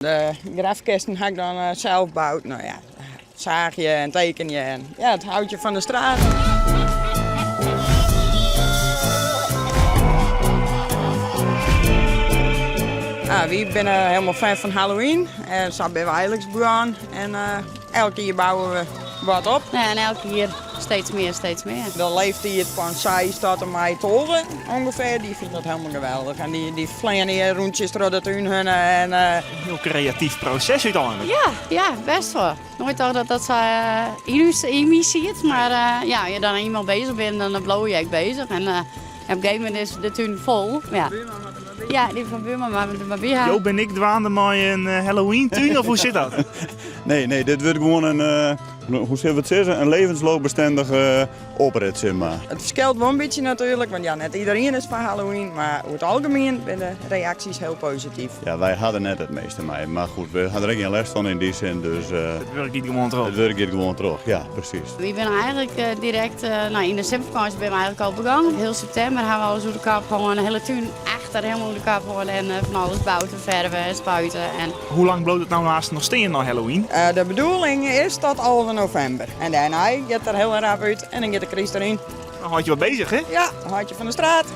De grafkisten ha ik dan eh, sels boud. No ja, saagje en tekenje en ja, it houtje fan de straat. Ah, wy binne helemaal fan fan Halloween en sa binne we eigenlik begonnen. En uh, elk jier bouwe we wat op. Ja, en elk jier steeds meer, steeds meer. De leeftijd fan 6 tot en mei 12 ongeveer, die vindt dat helemaal geweldig. En die, die fleane hier rûntsjes troch de tún hinne. En, uh... Een heel creatief proces uiteindelijk. Ja, ja, best wel. Nooit tocht dat dat sa yn ús yn my siet, mar uh, ja, as je dan eenmaal bezich binne, dan bliuwe je ek bezich. En uh, op in gegeven momint is de tún fol. Ja, ja dy fan buorman moat der mar by ha. Jo binne ek dwaande mei in Halloween-tún of hoe sit dat? Nee, nee, dit wurdt gewoan in, hoe sille we it sizze, in levensloopbestendige oprit, sis mar. It ferskilt wol in bytsje natuerlik, want ja, net iderien is foar Halloween, mar oer it algemien binne de reaksjes hiel posityf. Ja, wy ha der net it measte mei, mar goed, we ha der ek gjin lêst fan yn dy sin, dus... It wurk giet gewoan troch. It wurk giet gewoan troch, ja, presys. Wy binne eigenlik direkt, no yn de simmerfakânsje binne we eigenlik al begongen. Hiel septimber ha we alles oer de kop hân, de hiele tún achter helemaal oer de kop hân en fan alles boud en ferve en spuite. En... Hoe lang bliuwt it no aanst noch stean nei Halloween? De bedoeling is tot 11 novimber. En dêrnei giet er hiel rap út en dan giet de kryst deryn. Dan hâld je wat bezich, hè? Ja, dan hâld je fan de straat.